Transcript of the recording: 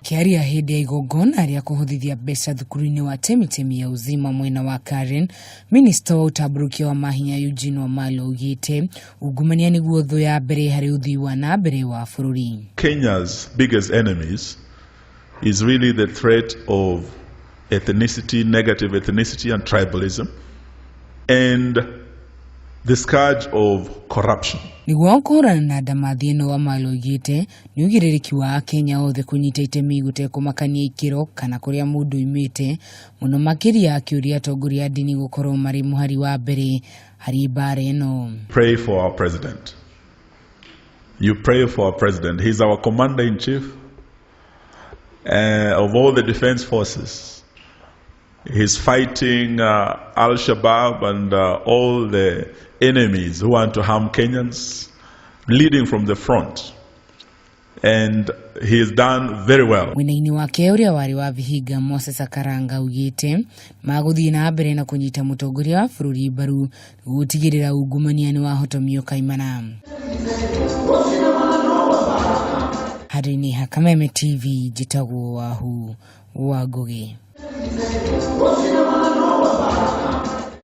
Kĩaria hĩndĩ ya igongona rĩa kũhũthithia mbeca thukuru-inĩ wa Temitemi ya Uzima mwena wa Karen, minista wa ũtambũrũkia wa mahinya Eugene Wamalwa augĩte ungumania nĩguo thũ ya mbere harĩ ũthii wa na mbere wa bũrũri. Kenya's biggest enemies is really the threat of ethnicity, negative ethnicity and tribalism, and the scourge of corruption. Nĩguo kũhũrana na ndamathi ĩno Wamalwa oigĩte nĩ ũigĩrĩrĩki wa Akenya othe kũnyita itemi gũtekũmakania ikĩro kana kũrĩa mũndũ oimĩte, mũno makĩria akĩũria atongoria a ndini gũkorwo marĩ mũhari wa mbere harĩ mbara ĩno. Pray for our president. You pray for our president. He's our commander in chief of all the defense forces. He's fighting Al Shabaab and all the enemies who want to harm Kenyans, leading from the front. And he has done very well. Mwena-inĩ wake ũrĩa warĩ wa Vihiga Moses Akaranga augĩte magũthiĩ na mbere na kũnyita mũtongoria wa bũrũri mbaru nĩguo gũtigĩrĩra ungumania nĩ wahotomio kaimana. Handũ-inĩ ha Kameme TV njĩtagwo Wahu wa Ngũgĩ.